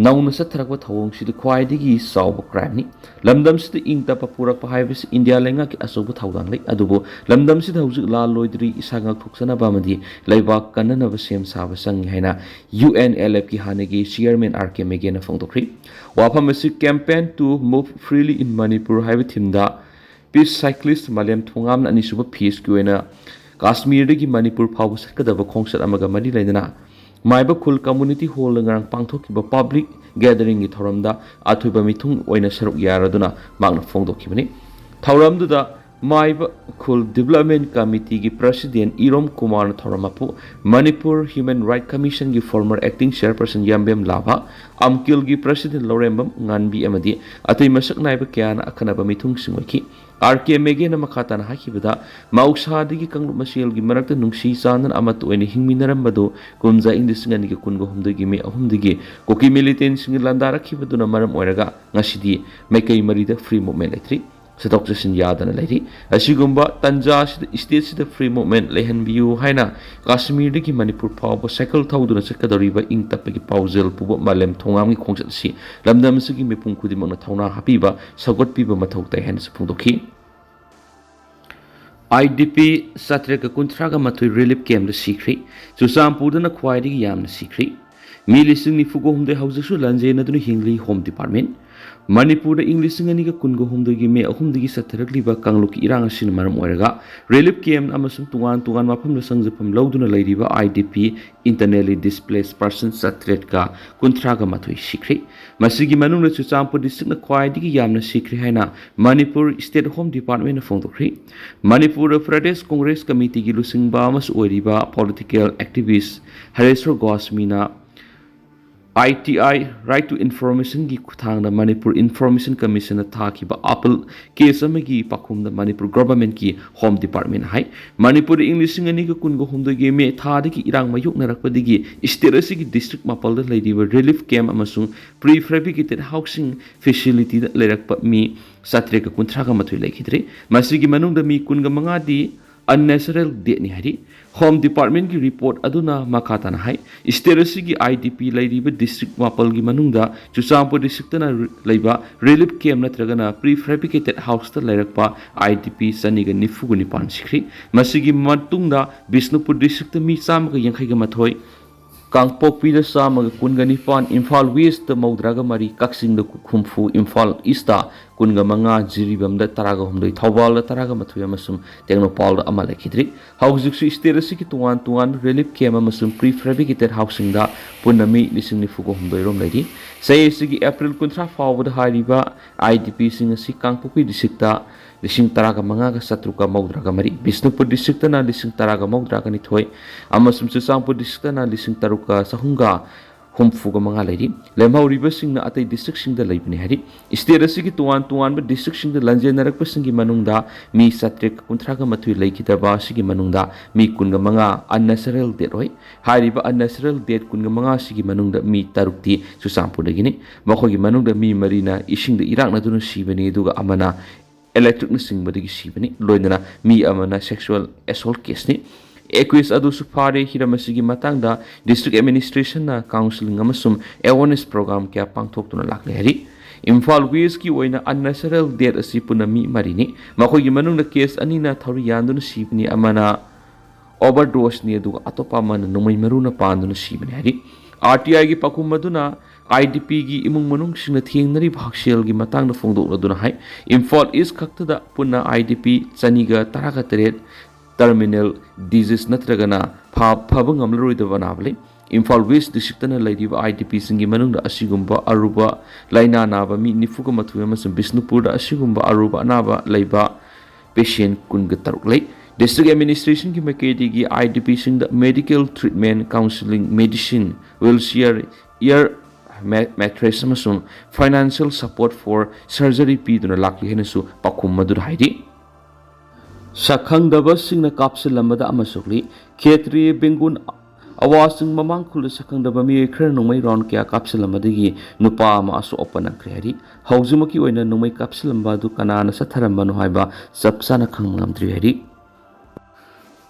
ꯅꯧꯅ ꯆꯠꯊꯔꯛꯄ ꯊꯧꯑꯣꯡꯁꯤꯗꯤ ꯈ꯭ꯋꯥꯏꯗꯒꯤ ꯆꯥꯎꯕ ꯀ꯭ꯔꯥꯏꯝꯅꯤ꯫ ꯂꯝꯗꯝꯁꯤꯗ ꯏꯪ ꯇꯞꯄ ꯄꯨꯔꯛꯄ ꯍꯥꯏꯕꯁꯤ ꯏꯟꯗꯤꯌꯥ ꯂꯩꯉꯥꯛꯀꯤ ꯑꯆꯧꯕ ꯊꯧꯗꯥꯡ ꯂꯩ꯫ ꯑꯗꯨꯕꯨ ꯂꯝꯗꯝꯁꯤꯗ ꯍꯧꯖꯤꯛ ꯂꯥꯜ ꯂꯣꯏꯗ꯭ꯔꯤ, ꯏꯁꯥ ꯉꯥꯛꯊꯣꯛꯆꯅꯕ ꯑꯃꯗꯤ ꯂꯩꯕꯥꯛ ꯀꯟꯅꯅꯕ ꯁꯦꯝ ꯁꯥꯕ ꯆꯪꯏ ꯍꯥꯏꯅ ꯌꯨ ꯑꯦꯟ ꯑꯦꯜ ꯑꯦꯐꯀꯤ ꯍꯥꯟꯅꯒꯤ ꯆꯤꯌꯔꯃꯦꯟ ꯑꯥꯔ ꯀꯦ ꯃꯦꯒꯦꯅ ꯐꯣꯡꯗꯣꯛꯈ꯭ꯔꯤ꯫ ꯋꯥꯐꯝ ꯑꯁꯤ Campaign to Move Freely in Manipur ꯍꯥꯏꯕ ꯊꯤꯝꯗ Peace Cyclist ꯃꯥꯂꯦꯝ ꯊꯣꯉꯥꯝꯅ ꯑꯅꯤꯁꯨꯕ ꯐꯦꯁꯀꯤ ꯑꯣꯏꯅ ꯀꯥꯁꯃꯤꯔꯗꯒꯤ ꯃꯅꯤꯄꯨꯔ ꯐꯥꯎꯕ ꯆꯠꯀꯗꯕ ꯈꯣꯡꯆꯠ ꯑꯃꯒ ꯃꯔꯤ ꯂꯩꯅꯅ ꯃꯥꯏꯕ ꯈꯨꯜ ꯀꯝꯃꯨꯅꯤꯇꯤ ꯍꯣꯜꯗ ꯉꯔꯥꯡ ꯄꯥꯡꯊꯣꯛꯈꯤꯕ ꯄꯕ꯭ꯂꯤꯛ ꯒꯦꯗꯔꯤꯡꯒꯤ ꯊꯧꯔꯝꯗ ꯑꯊꯣꯏꯕ ꯃꯤꯊꯨꯡ ꯑꯣꯏꯅ ꯁꯔꯨꯛ ꯌꯥꯔꯗꯨꯅ ꯃꯍꯥꯛꯅ ꯐꯣꯡꯗꯣꯛꯈꯤꯕꯅꯤ꯫ ꯊꯧꯔꯝꯗꯨꯗ ꯃꯥꯏꯕ ꯈꯨꯜ ꯗꯤꯕꯦꯂꯞꯃꯦꯟ ꯀꯃꯤꯇꯤꯒꯤ ꯄ꯭ꯔꯁꯤꯗꯦꯟ ꯏꯔꯣꯝ ꯀꯨꯃꯥꯔꯅ ꯊꯧꯔꯝ ꯃꯄꯨ, ꯃꯅꯤꯄꯨꯔ ꯍ꯭ꯌꯨꯃꯦꯟ ꯔꯥꯏꯠ ꯀꯃꯤꯁꯟꯒꯤ former acting chairperson Yambem Laba, ꯑꯝꯀꯤꯜꯒꯤ ꯄ꯭ꯔꯁꯤꯗꯦꯟ ꯂꯧꯔꯦꯝꯕꯝ ꯉꯥꯟꯕꯤ ꯑꯃꯗꯤ ꯑꯇꯩ ꯃꯁꯛ ꯅꯥꯏꯕ ꯀꯌꯥꯅ ꯑꯈꯟꯅꯕ ꯃꯤꯊꯨꯡꯁꯤꯡ ꯑꯣꯏꯈꯤ꯫ ꯑꯥꯔ ꯀꯦ ꯃꯦꯒꯦꯅ ꯃꯈꯥ ꯇꯥꯅ ꯍꯥꯏꯈꯤꯕꯗ, ꯃꯍꯧꯁꯥꯗꯒꯤ ꯀꯥꯡꯂꯨꯞ ꯃꯁꯦꯜꯒꯤ ꯃꯔꯛꯇ ꯅꯨꯡꯁꯤ ꯆꯥꯟꯅꯅ ꯑꯃꯠꯇ ꯑꯣꯏꯅ ꯍꯤꯡꯃꯤꯟꯅꯔꯝꯕꯗꯨ ꯀꯨꯝꯖꯥ ꯏꯪ ꯂꯤꯁꯤꯡ ꯑꯅꯤꯒ ꯀꯨꯟꯒ ꯍꯨꯝꯗꯣꯏꯒꯤ ꯃꯦ ꯑꯍꯨꯝꯗꯒꯤ ꯀꯨꯀꯤ ꯃꯤꯂꯤꯇꯦꯟꯁꯤꯡꯒꯤ ꯂꯥꯟꯗꯥꯔꯛꯈꯤꯕꯗꯨꯅ ꯃꯔꯝ ꯑꯣꯏꯔꯒ ꯉꯁꯤꯗꯤ ꯃꯥꯏꯀꯩ ꯃꯔꯤꯗ ꯐ꯭ꯔꯤ ꯃꯨꯚꯃꯦꯟ ꯂꯩꯇ꯭ꯔꯤ꯫ ꯆꯠꯊꯣꯛ ꯆꯠꯁꯤꯟ ꯌꯥꯗꯅ ꯂꯩꯔꯤ꯫ ꯑꯁꯤꯒꯨꯝꯕ ꯇꯟꯖꯥ ꯑꯁꯤꯗ ꯁ꯭ꯇꯦꯠꯁꯤꯗ ꯐ꯭ꯔꯤ ꯃꯨꯚꯃꯦꯟ ꯂꯩꯍꯟꯕꯤꯌꯨ ꯍꯥꯏꯅ ꯀꯥꯁꯃꯤꯔꯗꯒꯤ ꯃꯅꯤꯄꯨꯔ ꯐꯥꯎꯕ ꯁꯥꯏꯀꯜ ꯊꯧꯗꯨꯅ ꯆꯠꯀꯗꯧꯔꯤꯕ ꯏꯪ ꯇꯞꯄꯒꯤ ꯄꯥꯎꯖꯦꯜ ꯄꯨꯕ ꯃꯥꯂꯦꯝ ꯊꯣꯉꯥꯝꯒꯤ ꯈꯣꯡꯆꯠ ꯑꯁꯤ ꯂꯝꯗꯝ ꯑꯁꯤꯒꯤ ꯃꯤꯄꯨꯝ ꯈꯨꯗꯤꯡꯃꯛꯅ ꯊꯧꯅꯥ ꯍꯥꯞꯄꯤꯕ, ꯁꯧꯒꯠꯄꯤꯕ ꯃꯊꯧ ꯇꯥꯏ ꯍꯥꯏꯅꯁꯨ ꯐꯣꯡꯗꯣꯛꯈꯤ꯫ ꯑꯥꯏ ꯗꯤ ꯄꯤ ꯆꯥꯇ꯭ꯔꯦꯠꯀ ꯀꯨꯟꯊ꯭ꯔꯥꯒ ꯃꯥꯊꯣꯏ ꯔꯤꯂꯤꯐ ꯀꯦꯝꯞꯇ ꯁꯤꯈ꯭ꯔꯤ꯫ ꯆꯨꯔꯆꯥꯟꯄꯨꯔꯗꯅ ꯈ꯭ꯋꯥꯏꯗꯒꯤ ꯌꯥꯝꯅ ꯁꯤꯈ꯭ꯔꯤ꯫ ꯃꯤ ꯂꯤꯁꯤꯡ ꯅꯤꯐꯨꯒ ꯍꯨꯝꯗꯣꯏ ꯍꯧꯖꯤꯛꯁꯨ ꯂꯥꯟꯖꯦꯟꯅꯗꯨꯅ ꯍꯤꯡꯂꯤ꯫ Home Department꯫ ꯃꯅꯤꯄꯨꯔꯗ ꯏꯪ ꯂꯤꯁꯤꯡ ꯑꯅꯤꯒ ꯀꯨꯟꯒ ꯍꯨꯝꯗꯣꯏꯒꯤ ꯃꯦ ꯑꯍꯨꯝꯗꯒꯤ ꯆꯠꯊꯔꯛꯂꯤꯕ ꯀꯥꯡꯂꯨꯞꯀꯤ ꯏꯔꯥꯡ ꯑꯁꯤꯅ ꯃꯔꯝ ꯑꯣꯏꯔꯒ relief camp ꯑꯃꯁꯨꯡ ꯇꯣꯉꯥꯟ ꯇꯣꯉꯥꯟꯕ ꯃꯐꯝꯗ ꯆꯪꯖꯐꯝ ꯂꯧꯗꯨꯅ ꯂꯩꯔꯤꯕ IDP, Internally Displaced Persons, ꯆꯥꯇ꯭ꯔꯦꯠꯀ ꯀꯨꯟꯊ꯭ꯔꯥꯒ ꯃꯥꯊꯣꯏ ꯁꯤꯈ꯭ꯔꯦ꯫ ꯃꯁꯤꯒꯤ ꯃꯅꯨꯡꯗ ꯆꯨꯔꯆꯥꯟꯄꯨꯔ districtꯅ ꯈ꯭ꯋꯥꯏꯗꯒꯤ ꯌꯥꯝꯅ ꯁꯤꯈ꯭ꯔꯦ ꯍꯥꯏꯅ ꯃꯅꯤꯄꯨꯔ State Home Departmentꯅ ꯐꯣꯡꯗꯣꯛꯈ꯭ꯔꯤ꯫ ꯃꯅꯤꯄꯨꯔꯗ ꯄ꯭ꯔꯗꯦꯁ ꯀꯣꯡꯒ꯭ꯔꯦꯁ ꯀꯃꯤꯇꯤꯒꯤ ꯂꯨꯆꯤꯡꯕ ꯑꯃꯁꯨ ꯑꯣꯏꯔꯤꯕ political activist ꯍꯔꯦꯁ꯭ꯋꯔ ꯒꯣꯁ꯭ꯋꯥꯃꯤꯅ ITI, Right to Informationꯒꯤ ꯈꯨꯠꯊꯥꯡꯗ ꯃꯅꯤꯄꯨꯔ Information Commissionꯅ ꯊꯥꯈꯤꯕ appeal case ꯑꯃꯒꯤ ꯄꯥꯎꯈꯨꯝꯗ ꯃꯅꯤꯄꯨꯔ governmentꯀꯤ Home Department ꯍꯥꯏ, ꯃꯅꯤꯄꯨꯔꯗ ꯏꯪ ꯂꯤꯁꯤꯡ ꯑꯅꯤꯒ ꯀꯨꯟꯒ ꯍꯨꯝꯗꯣꯏꯒꯤ ꯃꯦ ꯊꯥꯗꯒꯤ ꯏꯔꯥꯡ ꯃꯥꯌꯣꯛꯅꯔꯛꯄꯗꯒꯤ state ꯑꯁꯤꯒꯤ district ꯃꯥꯄꯜꯗ ꯂꯩꯔꯤꯕ relief camp ꯑꯃꯁꯨꯡ prefabricated housing facilityꯗ ꯂꯩꯔꯛꯄ ꯃꯤ ꯆꯥꯇ꯭ꯔꯦꯠꯀ ꯀꯨꯟꯊ꯭ꯔꯥꯒ ꯃꯥꯊꯣꯏ ꯂꯩꯈꯤꯗ꯭ꯔꯦ꯫ ꯃꯁꯤꯒꯤ ꯃꯅꯨꯡꯗ ꯃꯤ ꯀꯨꯟꯒ ꯃꯉꯥꯗꯤ unnatural deathꯅꯤ ꯍꯥꯏꯔꯤ꯫ Home Departmentꯀꯤ report ꯑꯗꯨꯅ ꯃꯈꯥ ꯇꯥꯅ ꯍꯥꯏ, state ꯑꯁꯤꯒꯤ IDP ꯂꯩꯔꯤꯕ district ꯃꯥꯄꯜꯒꯤ ꯃꯅꯨꯡꯗ ꯆꯨꯔꯆꯥꯟꯄꯨꯔ districtꯇꯅ ꯂꯩꯕ relief camp ꯅꯠꯇ꯭ꯔꯒꯅ prefabricated houseꯇ ꯂꯩꯔꯛꯄ IDP ꯆꯅꯤꯒ ꯅꯤꯐꯨꯒ ꯅꯤꯄꯥꯟ ꯁꯤꯈ꯭ꯔꯤ꯫ ꯃꯁꯤꯒꯤ ꯃꯇꯨꯡꯗ ꯕꯤꯁꯅꯨꯄꯨꯔ districtꯇ ꯃꯤ ꯆꯥꯝꯃꯒ ꯌꯥꯡꯈꯩꯒ ꯃꯥꯊꯣꯏ, ꯀꯥꯡꯄꯣꯛꯄꯤꯗ ꯆꯥꯝꯃꯒ ꯀꯨꯟꯒ ꯅꯤꯄꯥꯟ, ꯏꯝꯐꯥꯜ Westꯇ ꯃꯧꯗ꯭ꯔꯥꯒ ꯃꯔꯤ, ꯀꯛꯆꯤꯡꯗ ꯍꯨꯝꯐꯨ, ꯏꯝꯐꯥꯜ Eastꯇ ꯀꯨꯟꯒ ꯃꯉꯥ, ꯖꯤꯔꯤꯕꯥꯝꯗ ꯇꯔꯥꯒ ꯍꯨꯝꯗꯣꯏ, ꯊꯧꯕꯥꯜꯗ ꯇꯔꯥꯒ ꯃꯥꯊꯣꯏ ꯑꯃꯁꯨꯡ ꯇꯦꯡꯅꯧꯄꯥꯜꯗ ꯑꯃ ꯂꯩꯈꯤꯗ꯭ꯔꯤ꯫ ꯍꯧꯖꯤꯛꯁꯨ state ꯑꯁꯤꯒꯤ ꯇꯣꯉꯥꯟ ꯇꯣꯉꯥꯟꯕ relief camp ꯑꯃꯁꯨꯡ prefabricated houseingꯗ ꯄꯨꯟꯅ ꯃꯤ ꯂꯤꯁꯤꯡ ꯅꯤꯐꯨꯒ ꯍꯨꯝꯗꯣꯏ ꯔꯣꯝ ꯂꯩꯔꯤ꯫ ꯆꯍꯤ ꯑꯁꯤꯒꯤ April ꯀꯨꯟꯊ꯭ꯔꯥ ꯐꯥꯎꯕꯗ ꯍꯥꯏꯔꯤꯕ IDPꯁꯤꯡ ꯑꯁꯤ ꯀꯥꯡꯄꯣꯛꯄꯤ districtꯇ ꯂꯤꯁꯤꯡ ꯇꯔꯥꯒ ꯃꯉꯥꯒ ꯆꯥꯇ꯭ꯔꯨꯛꯀ ꯃꯧꯗ꯭ꯔꯥꯒ ꯃꯔꯤ, ꯕꯤꯁꯅꯨꯄꯨꯔ districtꯇꯅ ꯂꯤꯁꯤꯡ ꯇꯔꯥꯒ ꯃꯧꯗ꯭ꯔꯥꯒ ꯅꯤꯊꯣꯏ ꯑꯃꯁꯨꯡ ꯆꯨꯔꯆꯥꯟꯄꯨꯔ districtꯇꯅ ꯂꯤꯁꯤꯡ ꯇꯔꯨꯛꯀ ꯆꯍꯨꯝꯒ ꯍꯨꯝꯐꯨꯒ ꯃꯉꯥ ꯂꯩꯔꯤ꯫ ꯂꯦꯝꯍꯧꯔꯤꯕꯁꯤꯡꯅ ꯑꯇꯩ districtꯁꯤꯡꯗ ꯂꯩꯕꯅꯤ ꯍꯥꯏꯔꯤ꯫ State ꯑꯁꯤꯒꯤ ꯇꯣꯉꯥꯟ ꯇꯣꯉꯥꯟꯕ districtꯁꯤꯡꯗ ꯂꯥꯟꯖꯦꯟꯅꯔꯛꯄꯁꯤꯡꯒꯤ ꯃꯅꯨꯡꯗ ꯃꯤ ꯆꯥꯇ꯭ꯔꯦꯠꯀ ꯀꯨꯟꯊ꯭ꯔꯥꯒ ꯃꯥꯊꯣꯏ ꯂꯩꯈꯤꯗꯕ ꯑꯁꯤꯒꯤ ꯃꯅꯨꯡꯗ ꯃꯤ ꯀꯨꯟꯒ ꯃꯉꯥ unnatural death ꯑꯣꯏ꯫ ꯍꯥꯏꯔꯤꯕ unnatural death ꯀꯨꯟꯒ ꯃꯉꯥ ꯑꯁꯤꯒꯤ ꯃꯅꯨꯡꯗ ꯃꯤ ꯇꯔꯨꯛꯇꯤ ꯆꯨꯔꯆꯥꯟꯄꯨꯔꯗꯒꯤꯅꯤ꯫ ꯃꯈꯣꯏꯒꯤ ꯃꯅꯨꯡꯗ ꯃꯤ ꯃꯔꯤꯅ ꯏꯁꯤꯡꯗ ꯏꯔꯥꯛꯅꯗꯨꯅ ꯁꯤꯕꯅꯤ, ꯑꯗꯨꯒ ꯑꯃꯅ electricꯅꯆꯤꯡꯕꯗꯒꯤ ꯁꯤꯕꯅꯤ, ꯂꯣꯏꯅꯅ ꯃꯤ ꯑꯃꯅ sexual assault caseꯅꯤ꯫ Accused ꯑꯗꯨꯁꯨ ꯐꯥꯔꯦ꯫ ꯍꯤꯔꯝ ꯑꯁꯤꯒꯤ ꯃꯇꯥꯡꯗ district administrationꯅ counselling ꯑꯃꯁꯨꯡ awareness program ꯀꯌꯥ ꯄꯥꯡꯊꯣꯛꯇꯨꯅ ꯂꯥꯛꯂꯦ ꯍꯥꯏꯔꯤ꯫ ꯏꯝꯐꯥꯜ Westꯀꯤ ꯑꯣꯏꯅ unnatural death ꯑꯁꯤ ꯄꯨꯟꯅ ꯃꯤ ꯃꯔꯤꯅꯤ꯫ ꯃꯈꯣꯏꯒꯤ ꯃꯅꯨꯡꯗ case ꯑꯅꯤꯅ ꯊꯧꯔꯤ ꯌꯥꯟꯗꯨꯅ ꯁꯤꯕꯅꯤ, ꯑꯃꯅ overdoseꯅꯤ, ꯑꯗꯨꯒ ꯑꯇꯣꯞꯄ ꯑꯃꯅ ꯅꯣꯡꯃꯩ ꯃꯔꯨꯅ ꯄꯥꯟꯗꯨꯅ ꯁꯤꯕꯅꯤ ꯍꯥꯏꯔꯤ꯫ ꯑꯥꯔ ꯇꯤ ꯑꯥꯏꯒꯤ ꯄꯥꯎꯈꯨꯝ ꯑꯗꯨꯅ ꯑꯥꯏ ꯗꯤ ꯄꯤꯒꯤ ꯏꯃꯨꯡ ꯃꯅꯨꯡꯁꯤꯡꯅ ꯊꯦꯡꯅꯔꯤꯕ ꯍꯛꯁꯦꯜꯒꯤ ꯃꯇꯥꯡꯗ ꯐꯣꯡꯗꯣꯛꯂꯗꯨꯅ ꯍꯥꯏ, ꯏꯝꯐꯥꯜ ꯏꯁ ꯈꯛꯇꯗ ꯄꯨꯟꯅ ꯑꯥꯏ ꯗꯤ ꯄꯤ ꯆꯅꯤꯒ ꯇꯔꯥꯒ ꯇꯔꯦꯠ terminal disease ꯅꯠꯇ꯭ꯔꯒꯅ ꯐ-, ꯐꯕ ꯉꯝꯂꯔꯣꯏꯗꯕ ꯑꯅꯥꯕ ꯂꯩ꯫ ꯏꯝꯐꯥꯜ ꯋꯦꯁ ꯗꯤꯁꯇ꯭ꯔꯤꯛꯇꯅ ꯂꯩꯔꯤꯕ ꯑꯥꯏ ꯗꯤ ꯄꯤꯁꯤꯡꯒꯤ ꯃꯅꯨꯡꯗ ꯑꯁꯤꯒꯨꯝꯕ ꯑꯔꯨꯕ ꯂꯥꯏꯅꯥ ꯅꯥꯕ ꯃꯤ ꯅꯤꯐꯨꯒ ꯃꯥꯊꯣꯏ ꯑꯃꯁꯨꯡ ꯕꯤꯁꯅꯨꯄꯨꯔꯗ ꯑꯁꯤꯒꯨꯝꯕ ꯑꯔꯨꯕ ꯑꯅꯥꯕ ꯂꯩꯕ patient ꯀꯨꯟꯒ ꯇꯔꯨꯛ ꯂꯩ꯫ District administrationꯒꯤ ꯃꯥꯏꯀꯩꯗꯒꯤ I D ꯄꯤꯁꯤꯡꯗ medical treatment, counselling, medicine, wheelchair, air ma-, mattress ꯑꯃꯁꯨꯡ financial support for surgery ꯄꯤꯗꯨꯅ ꯂꯥꯛꯂꯤ ꯍꯥꯏꯅꯁꯨ ꯄꯥꯎꯈꯨꯝ ꯑꯗꯨꯗ ꯍꯥꯏꯔꯤ꯫ ꯁꯛꯈꯪꯗꯕꯁꯤꯡꯅ ꯀꯥꯞꯁꯤꯜꯂꯝꯕꯗ ꯑꯃ ꯁꯣꯛꯂꯤ꯫ ꯈꯦꯇ꯭ꯔꯤ ꯕꯦꯡꯒꯨꯟ ꯑꯋꯥꯁꯤꯡ ꯃꯃꯥꯡ ꯈꯨꯜꯗ ꯁꯛꯈꯪꯗꯕ ꯃꯤꯑꯣꯏ ꯈꯔ ꯅꯣꯡꯃꯩ round ꯀꯌꯥ ꯀꯥꯞꯁꯤꯜꯂꯝꯕꯗꯒꯤ ꯅꯨꯄꯥ ꯑꯃ ꯑꯁꯣꯛ ꯑꯄꯟ ꯅꯪꯈ꯭ꯔꯦ ꯍꯥꯏꯔꯤ꯫ ꯍꯧꯖꯤꯛꯃꯛꯀꯤ ꯑꯣꯏꯅ ꯅꯣꯡꯃꯩ ꯀꯥꯞꯁꯤꯜꯂꯝꯕ ꯑꯗꯨ ꯀꯅꯥꯅ ꯆꯠꯊꯔꯝꯕꯅꯣ ꯍꯥꯏꯕ ꯆꯞ ꯆꯥꯅ ꯈꯪꯕ ꯉꯝꯗ꯭ꯔꯤ ꯍꯥꯏꯔꯤ꯫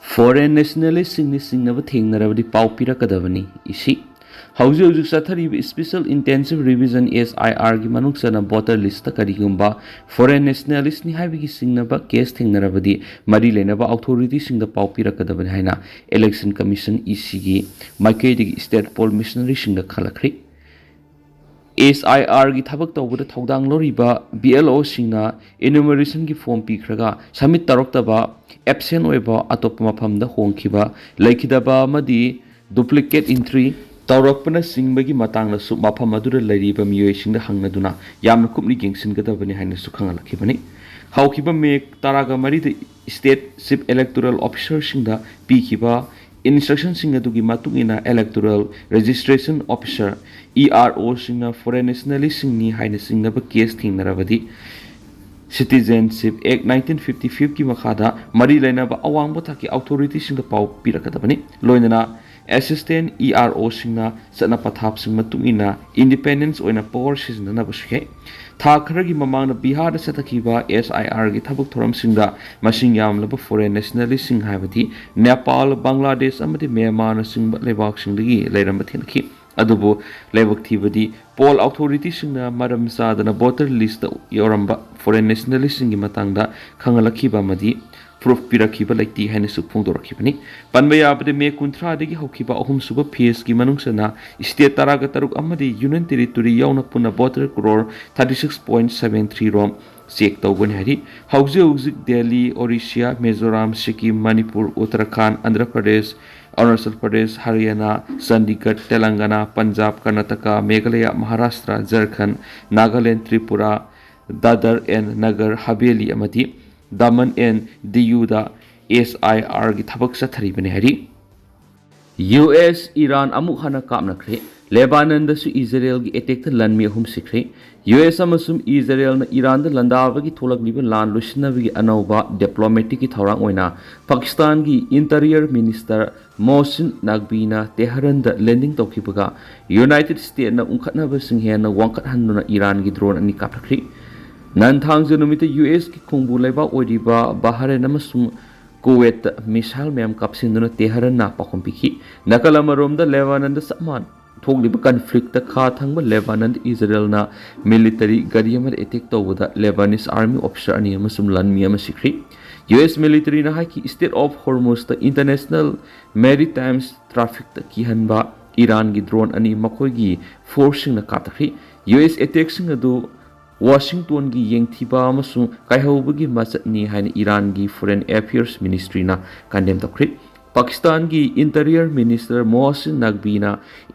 Foreign nationalistꯁꯤꯡꯅ ꯆꯤꯡꯅꯕ ꯊꯦꯡꯅꯔꯕꯗꯤ ꯄꯥꯎ ꯄꯤꯔꯛꯀꯗꯕꯅꯤ, ꯏꯁꯤ꯫ ꯍꯧꯖꯤꯛ ꯍꯧꯖꯤꯛ ꯆꯠꯊꯔꯤꯕ Special Intensive Revision, S I R ꯒꯤ ꯃꯅꯨꯡ ꯆꯟꯅ voter listꯇ ꯀꯔꯤꯒꯨꯝꯕ foreign nationalistꯅꯤ ꯍꯥꯏꯕꯒꯤ ꯆꯤꯡꯅꯕ case ꯊꯦꯡꯅꯔꯕꯗꯤ ꯃꯔꯤ ꯂꯩꯅꯕ authorityꯁꯤꯡꯗ ꯄꯥꯎ ꯄꯤꯔꯛꯀꯗꯕꯅꯤ ꯍꯥꯏꯅ Election Commission, ECꯒꯤ ꯃꯥꯏꯀꯩꯗꯒꯤ state poll missionaryꯁꯤꯡꯗ ꯈꯪꯍꯜꯂꯛꯈ꯭ꯔꯤ꯫ S I Rꯒꯤ ꯊꯕꯛ ꯇꯧꯕꯗ ꯊꯧꯗꯥꯡ ꯂꯧꯔꯤꯕ BLOꯁꯤꯡꯅ enumerationꯒꯤ form ꯄꯤꯈ꯭ꯔꯒ submit ꯇꯧꯔꯛꯇꯕ, absent ꯑꯣꯏꯕ, ꯑꯇꯣꯞꯄ ꯃꯐꯝꯗ ꯍꯣꯡꯈꯤꯕ, ꯂꯩꯈꯤꯗꯕ ꯑꯃꯗꯤ duplicate entry ꯇꯧꯔꯛꯄꯅꯆꯤꯡꯕꯒꯤ ꯃꯇꯥꯡꯗꯁꯨ ꯃꯐꯝ ꯑꯗꯨꯗ ꯂꯩꯔꯤꯕ ꯃꯤꯑꯣꯏꯁꯤꯡꯗ ꯍꯪꯅꯗꯨꯅ ꯌꯥꯝꯅ ꯀꯨꯞꯅ ꯌꯦꯡꯁꯤꯟꯒꯗꯕꯅꯤ ꯍꯥꯏꯅꯁꯨ ꯈꯪꯍꯜꯂꯛꯈꯤꯕꯅꯤ꯫ ꯍꯧꯈꯤꯕ May ꯇꯔꯥꯒ ꯃꯔꯤꯗ State Chief Electoral Officerꯁꯤꯡꯗ ꯄꯤꯈꯤꯕ instructionꯁꯤꯡ ꯑꯗꯨꯒꯤ ꯃꯇꯨꯡ ꯏꯟꯅ Electoral Registration Officer, EROꯁꯤꯡꯅ foreign nationalistꯁꯤꯡꯅꯤ ꯍꯥꯏꯅ ꯆꯤꯡꯅꯕ case ꯊꯦꯡꯅꯔꯕꯗꯤ Citizenship Act nineteen fifty fiveꯀꯤ ꯃꯈꯥꯗ ꯃꯔꯤ ꯂꯩꯅꯕ ꯑꯋꯥꯡꯕ ꯊꯥꯛꯀꯤ authorityꯁꯤꯡꯗ ꯄꯥꯎ ꯄꯤꯔꯛꯀꯗꯕꯅꯤ꯫ ꯂꯣꯏꯅꯅ Assistant EROꯁꯤꯡꯅ ꯆꯠꯅ ꯄꯊꯥꯞꯁꯤꯡ ꯃꯇꯨꯡ ꯏꯟꯅ independence ꯑꯣꯏꯅ power ꯁꯤꯖꯤꯟꯅꯅꯕꯁꯨ ꯌꯥꯏ꯫ ꯊꯥ ꯈꯔꯒꯤ ꯃꯃꯥꯡꯗ ꯕꯤꯍꯥꯔꯗ ꯆꯠꯊꯈꯤꯕ S I Rꯒꯤ ꯊꯕꯛ ꯊꯧꯔꯝꯁꯤꯡꯗ ꯃꯁꯤꯡ ꯌꯥꯝꯂꯕ foreign nationalistꯁꯤꯡ ꯍꯥꯏꯕꯗꯤ ꯅꯦꯄꯥꯜ, ꯕꯪꯒ꯭ꯂꯥꯗꯦꯁ ꯑꯃꯗꯤ ꯃ꯭ꯌꯥꯟꯃꯥꯔꯅꯆꯤꯡꯕ ꯂꯩꯕꯥꯛꯁꯤꯡꯗꯒꯤ ꯂꯩꯔꯝꯕ ꯊꯦꯡꯅꯈꯤ꯫ ꯑꯗꯨꯕꯨ ꯂꯥꯏꯕꯛ ꯊꯤꯕꯗꯤ poll authorityꯁꯤꯡꯅ ꯃꯔꯝ ꯆꯥꯗꯅ voter listꯇ ꯌꯥꯎꯔꯝꯕ foreign nationalistꯁꯤꯡꯒꯤ ꯃꯇꯥꯡꯗ ꯈꯪꯍꯜꯂꯛꯈꯤꯕ ꯑꯃꯗꯤ ꯄ꯭ꯔꯨꯐ ꯄꯤꯔꯛꯈꯤꯕ ꯂꯩꯇꯦ ꯍꯥꯏꯅꯁꯨ ꯐꯣꯡꯗꯣꯔꯛꯈꯤꯕꯅꯤ꯫ ꯄꯟꯕ ꯌꯥꯕꯗꯤ, ꯃꯦ ꯀꯨꯟꯊ꯭ꯔꯥꯗꯒꯤ ꯍꯧꯈꯤꯕ ꯑꯍꯨꯝꯁꯨꯕ ꯐꯦꯖꯀꯤ ꯃꯅꯨꯡ ꯆꯟꯅ ꯁ꯭ꯇꯦꯠ ꯇꯔꯥꯒ ꯇꯔꯨꯛ ꯑꯃꯗꯤ ꯌꯨꯅꯤꯌꯟ ꯇꯦꯔꯤꯇꯣꯔꯤ ꯌꯥꯎꯅ ꯄꯨꯟꯅ voter crore thirty six point seven three ꯔꯣꯝ ꯆꯦꯛ ꯇꯧꯒꯅꯤ ꯍꯥꯏꯔꯤ꯫ ꯍꯧꯖꯤꯛ ꯍꯧꯖꯤꯛ ꯗꯦꯜꯂꯤ, ꯑꯣꯔꯤꯁꯤꯌꯥ, ꯃꯤꯖꯣꯔꯥꯝ, ꯁꯤꯛꯀꯤꯝ, ꯃꯅꯤꯄꯨꯔ, ꯎꯠꯇꯔꯥꯈꯥꯟ, ꯑꯟꯙ꯭ꯔ ꯄ꯭ꯔꯗꯦꯁ, ꯑꯔꯨꯅꯥꯆꯜ ꯄ꯭ꯔꯗꯦꯁ, ꯍꯔꯤꯌꯥꯅꯥ, ꯆꯟꯗꯤꯒꯔ, ꯇꯦꯂꯪꯒꯅꯥ, ꯄꯟꯖꯥꯕ, ꯀꯔꯅꯥꯇꯀꯥ, ꯃꯦꯘꯥꯂꯌꯥ, ꯃꯍꯥꯔꯥꯁꯇ꯭ꯔ, ꯖꯔꯈꯟ, ꯅꯥꯒꯥꯂꯦꯟ, ꯇ꯭ꯔꯤꯄꯨꯔꯥ, ꯗꯥꯗꯔ ꯑꯦꯟ ꯅꯒꯔ ꯍꯕꯦꯂꯤ ꯑꯃꯗꯤ ꯗꯃꯟ ꯑꯦꯟ ꯗꯤꯌꯨꯗ ꯑꯦꯁ ꯑꯥꯏ ꯑꯥꯔꯒꯤ ꯊꯕꯛ ꯆꯠꯊꯔꯤꯕꯅꯤ ꯍꯥꯏꯔꯤ꯫ ꯌꯨ ꯑꯦꯁ ꯏꯔꯥꯟ ꯑꯃꯨꯛ ꯍꯟꯅ ꯀꯥꯞꯅꯈ꯭ꯔꯦ꯫ ꯂꯦꯕꯥꯅꯟꯗꯁꯨ ꯏꯖꯔꯦꯜꯒꯤ ꯑꯦꯇꯦꯛꯇ ꯂꯥꯟꯃꯤ ꯑꯍꯨꯝ ꯁꯤꯈ꯭ꯔꯦ꯫ ꯌꯨ ꯑꯦꯁ ꯑꯃꯁꯨꯡ ꯏꯖꯔꯦꯜꯅ ꯏꯔꯥꯟꯗ ꯂꯥꯟꯗꯥꯕꯒꯤ ꯊꯣꯛꯂꯛꯂꯤꯕ ꯂꯥꯟ ꯂꯣꯏꯁꯤꯟꯅꯕꯒꯤ ꯑꯅꯧꯕ ꯗꯤꯄ꯭ꯂꯣꯃꯦꯇꯤꯛꯀꯤ ꯊꯧꯔꯥꯡ ꯑꯣꯏꯅ ꯄꯥꯀꯤꯁꯇꯥꯟꯒꯤ interior minister Mohsin ꯅꯥꯛꯕꯤꯅ ꯇꯦꯍꯔꯟꯗ landing ꯇꯧꯈꯤꯕꯒ United ꯁ꯭ꯇꯦꯠꯅ ꯎꯪꯈꯠꯅꯕꯁꯤꯡ ꯍꯦꯟꯅ ꯋꯥꯡꯈꯠꯍꯟꯗꯨꯅ ꯏꯔꯥꯟꯒꯤ ꯗ꯭ꯔꯣꯟ ꯑꯅꯤ ꯀꯥꯞꯊꯠꯈ꯭ꯔꯤ꯫ ꯅꯟ ꯊꯥꯡꯖ ꯅꯨꯃꯤꯠꯇ ꯌꯨ ꯑꯦꯁꯀꯤ ꯈꯣꯡꯕꯨ ꯂꯩꯕꯥꯛ ꯑꯣꯏꯔꯤꯕ ꯕꯍꯔꯦꯟ ꯑꯃꯁꯨꯡ ꯀꯨꯋꯦꯠꯇ ꯃꯤꯁꯥꯏꯜ ꯃꯌꯥꯝ ꯀꯥꯞꯁꯤꯟꯗꯨꯅ ꯇꯦꯍꯔꯟꯅ ꯄꯥꯎꯈꯨꯝ ꯄꯤꯈꯤ꯫ ꯅꯥꯀꯜ ꯑꯃꯔꯣꯝꯗ ꯂꯦꯕꯥꯅꯟꯗ ꯆꯞ ꯃꯥꯟ ꯊꯣꯛꯂꯤꯕ ꯀꯟꯐ꯭ꯂꯤꯛꯇ ꯈꯥ ꯊꯪꯕ ꯂꯦꯕꯥꯅꯟꯗ ꯏꯖꯔꯦꯜꯅ ꯃꯤꯂꯤꯇꯔꯤ ꯒꯥꯔꯤ ꯑꯃꯗ ꯑꯦꯇꯦꯛ ꯇꯧꯕꯗ ꯂꯦꯕꯥꯅꯤꯁ ꯑꯥꯔꯃꯤ ꯑꯣꯐꯤꯁꯔ ꯑꯅꯤ ꯑꯃꯁꯨꯡ ꯂꯥꯟꯃꯤ ꯑꯃ ꯁꯤꯈ꯭ꯔꯤ꯫ ꯌꯨ ꯑꯦꯁ ꯃꯤꯂꯤꯇꯔꯤꯅ ꯍꯥꯏꯈꯤ, ꯁ꯭ꯇꯦꯠ ꯑꯣꯐ ꯍꯣꯔꯃꯨꯖꯇ ꯏꯟꯇꯔꯅꯦꯁꯅꯦꯜ ꯃꯦꯔꯤꯇꯥꯏꯝ ꯇ꯭ꯔꯥꯐꯤꯛꯇ ꯀꯤꯍꯟꯕ ꯏꯔꯥꯟꯒꯤ ꯗ꯭ꯔꯣꯟ ꯑꯅꯤ ꯃꯈꯣꯏꯒꯤ ꯐꯣꯔꯁꯁꯤꯡꯅ ꯀꯥꯞꯊꯈ꯭ꯔꯤ꯫ ꯌꯨ ꯑꯦꯁ ꯑꯦꯇꯦꯛꯁꯤꯡ ꯑꯗꯨ ꯋꯥꯁꯤꯡꯇꯣꯟꯒꯤ ꯌꯦꯡꯊꯤꯕ ꯑꯃꯁꯨꯡ ꯀꯥꯏꯍꯧꯕꯒꯤ ꯃꯆꯠꯅꯤ ꯍꯥꯏꯅ ꯏꯔꯥꯟꯒꯤ ꯐꯣꯔꯦꯟ ꯑꯦꯐꯤꯌꯔꯁ ꯃꯤꯅꯤꯁꯇ꯭ꯔꯤꯅ ꯀꯟꯗꯦꯝ ꯇꯧꯈ꯭ꯔꯤ꯫ ꯄꯥꯀꯤꯁꯇꯥꯟꯒꯤ ꯏꯟꯇꯔꯤꯌꯔ ꯃꯤꯅꯤꯁꯇꯔ ꯃꯣꯍꯁꯤꯟ ꯅꯥꯛꯕꯤꯅ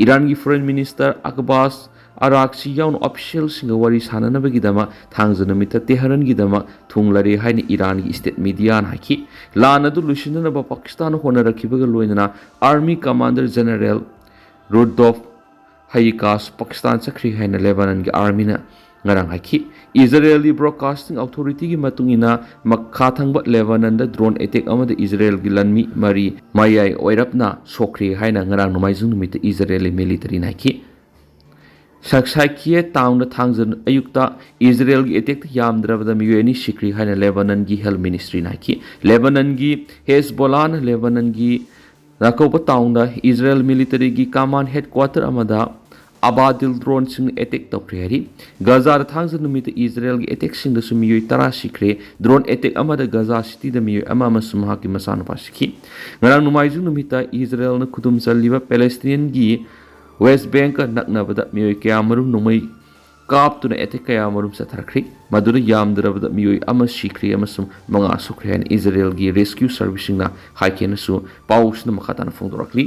ꯏꯔꯥꯟꯒꯤ ꯐꯣꯔꯦꯟ ꯃꯤꯅꯤꯁꯇꯔ ꯑꯀꯕꯥꯁ ꯑꯔꯥꯛꯁꯤ ꯌꯥꯎꯅ ꯑꯣꯐꯤꯁꯤꯌꯦꯜꯁꯤꯡꯒ ꯋꯥꯔꯤ ꯁꯥꯟꯅꯅꯕꯒꯤꯗꯃꯛ ꯊꯥꯡꯖ ꯅꯨꯃꯤꯠꯇ ꯇꯦꯍꯔꯟꯒꯤꯗꯃꯛ ꯊꯨꯡꯂꯔꯦ ꯍꯥꯏꯅ ꯏꯔꯥꯟꯒꯤ ꯁ꯭ꯇꯦꯠ ꯃꯤꯗꯤꯌꯥꯅ ꯍꯥꯏꯈꯤ꯫ ꯂꯥꯟ ꯑꯗꯨ ꯂꯣꯏꯁꯤꯟꯅꯅꯕ ꯄꯥꯀꯤꯁꯇꯥꯟꯅ ꯍꯣꯠꯅꯔꯛꯈꯤꯕꯒ ꯂꯣꯏꯅꯅ ꯑꯥꯔꯃꯤ ꯀꯃꯥꯟꯗꯔ ꯖꯦꯅꯔꯦꯜ ꯔꯨꯗꯣꯐ ꯍꯌꯤꯀꯥꯁ ꯄꯥꯀꯤꯁꯇꯥꯟ ꯆꯠꯈ꯭ꯔꯦ ꯍꯥꯏꯅ ꯂꯦꯕꯥꯅꯟꯒꯤ ꯑꯥꯔꯃꯤꯅ ꯉꯔꯥꯡ ꯍꯥꯏꯈꯤ꯫ ꯏꯖꯔꯦꯜꯒꯤ ꯕ꯭ꯔꯣꯗꯀꯥꯁꯇꯤꯡ ꯑꯣꯊꯣꯔꯤꯇꯤꯒꯤ ꯃꯇꯨꯡ ꯏꯟꯅ, ꯃꯈꯥ ꯊꯪꯕ ꯂꯦꯕꯥꯅꯟꯗ ꯗ꯭ꯔꯣꯟ ꯑꯦꯇꯦꯛ ꯑꯃꯗ ꯏꯖꯔꯦꯜꯒꯤ ꯂꯥꯟꯃꯤ ꯃꯔꯤ ꯃꯌꯥꯏ ꯑꯣꯏꯔꯞꯅ ꯁꯣꯛꯈ꯭ꯔꯦ ꯍꯥꯏꯅ ꯉꯔꯥꯡ ꯅꯣꯡꯃꯥꯏꯖꯤꯡ ꯅꯨꯃꯤꯠꯇ ꯏꯖꯔꯦꯜꯒꯤ ꯃꯤꯂꯤꯇꯔꯤꯅ ꯍꯥꯏꯈꯤ꯫ ꯁꯛꯁꯥꯏꯀꯤꯌꯦ ꯇꯥꯎꯟꯗ ꯊꯥꯡꯖ ꯑꯌꯨꯛꯇ ꯏꯖꯔꯦꯜꯒꯤ ꯑꯦꯇꯦꯛꯇ ꯌꯥꯝꯗ꯭ꯔꯕꯗ ꯃꯤꯑꯣꯏ ꯑꯅꯤ ꯁꯤꯈ꯭ꯔꯦ ꯍꯥꯏꯅ ꯂꯦꯕꯥꯅꯟꯒꯤ ꯍꯦꯜꯊ ꯃꯤꯅꯤꯁꯇ꯭ꯔꯤꯅ ꯍꯥꯏꯈꯤ꯫ ꯂꯦꯕꯥꯅꯟꯒꯤ ꯍꯦꯖꯕꯣꯂꯥꯅ ꯂꯦꯕꯥꯅꯟꯒꯤ ꯔꯥꯀꯣꯕ ꯇꯥꯎꯟꯗ ꯏꯖꯔꯦꯜ ꯃꯤꯂꯤꯇꯔꯤꯒꯤ ꯀꯃꯥꯟ ꯍꯦꯗꯀ꯭ꯋꯥꯇꯔ ꯑꯃꯗ ꯑꯕꯥꯗꯤꯜ ꯗ꯭ꯔꯣꯟꯁꯤꯡꯅ ꯑꯦꯇꯦꯛ ꯇꯧꯈ꯭ꯔꯦ ꯍꯥꯏꯔꯤ꯫ ꯒꯖꯥꯗ ꯊꯥꯡꯖ ꯅꯨꯃꯤꯠꯇ ꯏꯖꯔꯦꯜꯒꯤ ꯑꯦꯇꯦꯛꯁꯤꯡꯗꯁꯨ ꯃꯤꯑꯣꯏ ꯇꯔꯥ ꯁꯤꯈ꯭ꯔꯦ꯫ ꯗ꯭ꯔꯣꯟ ꯑꯦꯇꯦꯛ ꯑꯃꯗ ꯒꯖꯥ ꯁꯤꯇꯤꯗ ꯃꯤꯑꯣꯏ ꯑꯃ ꯑꯃꯁꯨꯡ ꯃꯍꯥꯛꯀꯤ ꯃꯆꯥꯅꯨꯄꯥ ꯁꯤꯈꯤ꯫ ꯉꯔꯥꯡ ꯅꯣꯡꯃꯥꯏꯖꯤꯡ ꯅꯨꯃꯤꯠꯇ ꯏꯖꯔꯦꯜꯅ ꯈꯨꯗꯨꯝ ꯆꯜꯂꯤꯕ ꯄꯦꯂꯦꯁꯇꯤꯅꯤꯌꯟꯒꯤ ꯋꯦꯁ ꯕꯦꯡꯀ ꯅꯛꯅꯕꯗ ꯃꯤꯑꯣꯏ ꯀꯌꯥꯃꯔꯨꯝ ꯅꯣꯡꯃꯩ ꯀꯥꯞꯇꯨꯅ ꯑꯦꯇꯦꯛ ꯀꯌꯥꯃꯔꯨꯝ ꯆꯠꯊꯔꯛꯈ꯭ꯔꯤ꯫ ꯃꯗꯨꯗ ꯌꯥꯝꯗ꯭ꯔꯕꯗ ꯃꯤꯑꯣꯏ ꯑꯃ ꯁꯤꯈ꯭ꯔꯦ ꯑꯃꯁꯨꯡ ꯃꯉꯥ ꯁꯣꯛꯈ꯭ꯔꯦ ꯍꯥꯏꯅ ꯏꯖꯔꯦꯜꯒꯤ ꯔꯦꯁꯀ꯭ꯌꯨ ꯁꯔꯚꯤꯁꯁꯤꯡꯅ ꯍꯥꯏꯈꯤ ꯍꯥꯏꯅꯁꯨ ꯄꯥꯎꯁꯤꯅ ꯃꯈꯥ ꯇꯥꯅ ꯐꯣꯡꯗꯣꯔꯛꯂꯤ꯫